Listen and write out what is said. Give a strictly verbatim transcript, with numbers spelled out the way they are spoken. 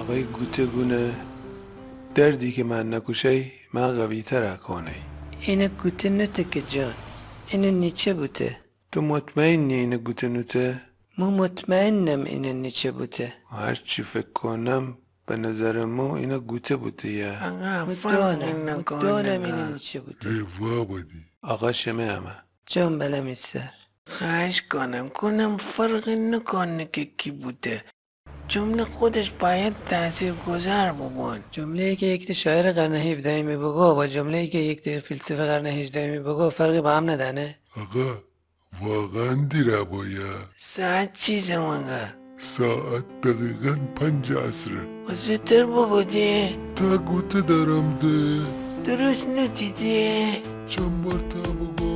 وی گوته گونه، دردی که مأ نکوشه‌یی، مأ قوی‌ترَ کونه‌یی. اینه گوته نوته که جان، اینه نیچه بوته. تو مطمئنی اینه گوته نوته؟ مو مطمئنم اینه نیچه بوته. هرچی فکر کونم، به نظرٚ مو اینه گوته بوته یا. آقا، مو دونم، مو دونم اینه نیچه بوته. ره وا بدی. آقا شمه امه. جان بلا می سر. خواهش کونم، کونم فرقی نکونه که کی بوته. جمله خودش باید تأثیرگذار ببون. جمله‌یی که یکته شاعرٚ قرنٚ هیفدهمی بگو و جمله‌یی که یکته فیلسوفٚ قرنٚ هیجدهمی بگو فرقی به هم ندأنه؟ آقا، واقعاً دیره بو یا؟ ساعت چیسه مگه؟ ساعت دقیقاً پنجٚ عصره. و زودتر بگو ده. تا گوته دارم ده. درست نوتی ده. چند بار تا بگو؟